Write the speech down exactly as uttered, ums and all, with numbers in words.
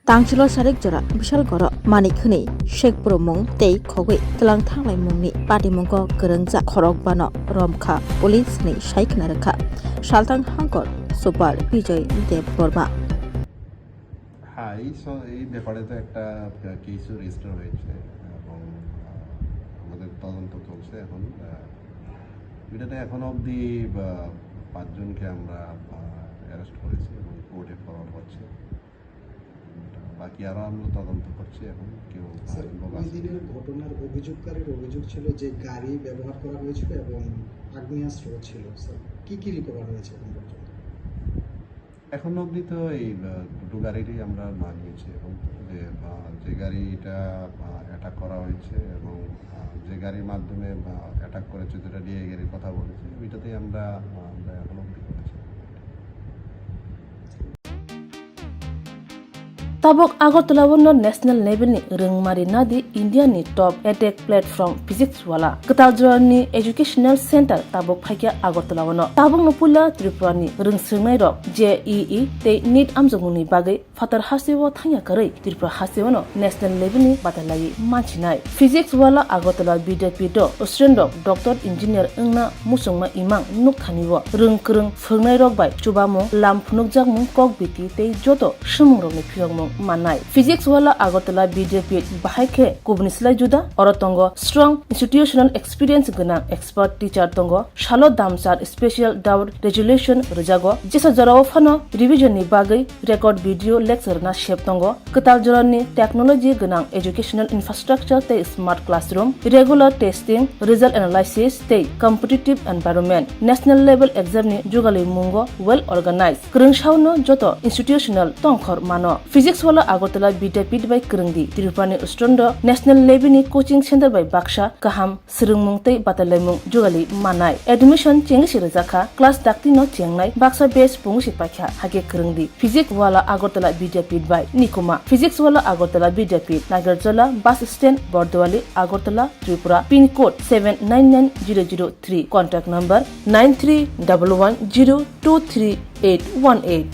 Tangchilo sarik jora Bishal Goro Manik hwnwi sekpurumung tei khogwi twlang thanglaimungni patimungo kwrwngjak khorokbano romkha police hwnwi sai khna rwkha Salthang Hangkor Super Bijoy Debbarma. হ্যাঁ, এই স-, এই ব্যাপারে তো একটা, আহ, কেসও রেজিস্টার হয়েছে এবং, আহ, আমাদের তদন্ত চলছে এখন। আহ, এটাতে এখনো অবধি, আহ, পাঁচজনকে আমরা, আহ, অ্যারেস্ট করেছি এবং কোর্টে ফরওয়ার্ড হচ্ছে। বাকি আরো আমরা তদন্ত করছি এখন, কেউ, আহ, স্যার, ইনভলভ ওই আছে দিনের কিনা। ঘটনার অভিযোগকারীর অভিযোগ ছিল যে গাড়ি ব্যবহার করা হয়েছিল এবং আগ্নেয়াস্ত্র ছিল। স্যার, কি কি রিকভার হয়েছে এখন পর্যন্ত? এখন অবধি তো এই, আহ, দুটো গাড়িরই আমরা নাম নিয়েছি এখন, যে, আহ, যে গাড়িটা, আহ, অ্যাটাক করা হয়েছে এবং, আহ, যে গাড়ির মাধ্যমে, আহ, অ্যাটাক করেছে, যেটা ডিআই গাড়ির কথা বলেছে, ওইটাতেই আমরা, আহ, আমরা এখন অবধি করেছি। Tabuk Agartala o no national level ni rwngmari nadi India ni top edtech platform Physics Wala. Kwtal jora ni educational center tabuk phaikha Agartala o no. Tabuk no puila Tripura ni rwngswngnai rok J E E tei NEET amjokmung ni bagwi phatar hasteo thangya kwrwi Tripura hasteo no national level ni batalai manchinai. Physics Wala Agartala Vidyapith o student rok doctor engineer wngna muchungma imang nukthani o rwng kwrwng phwrwngnairok bai chubamung, lam phunukjakmung, kok biti tei joto swmwng rokni phiyokmung mannai. Physics Wala Agartala Vidyapith bahai khe kubuni slai juda, oro tongo strong institutional experience gwnang expert teacher tongo, salo damsar special doubt resolution rwjago, jesa jorao phano revision ni bagwi record video lecture na sep tongo, kwtal jorani technology gwnang educational infrastructure tei smart classroom, regular testing, result analysis tei competitive environment, national level exam ni jugalwi mungo well organized. Kwrwngsao no joto institutional tongkhor mano. Physics Wala Agartala Vidyapith bai kwrwngdi, Tripura ni student rok national level ni coaching center bai baksa kaham swrwngmung tei batalaimung jugali manai. Admission chengwi se rwjakha, class dakti no chengnai, baksa batch pungu se paikha, hakhe kwrwngdi. Physics Wala Agartala Vidyapith bai nikuma. Physics Wala Agartala Vidyapith, Nagarjala bus stand, Bordowali, Agartala, Tripura, pin code seven nine nine zero zero three, contact number nine three double one zero two three eight one eight.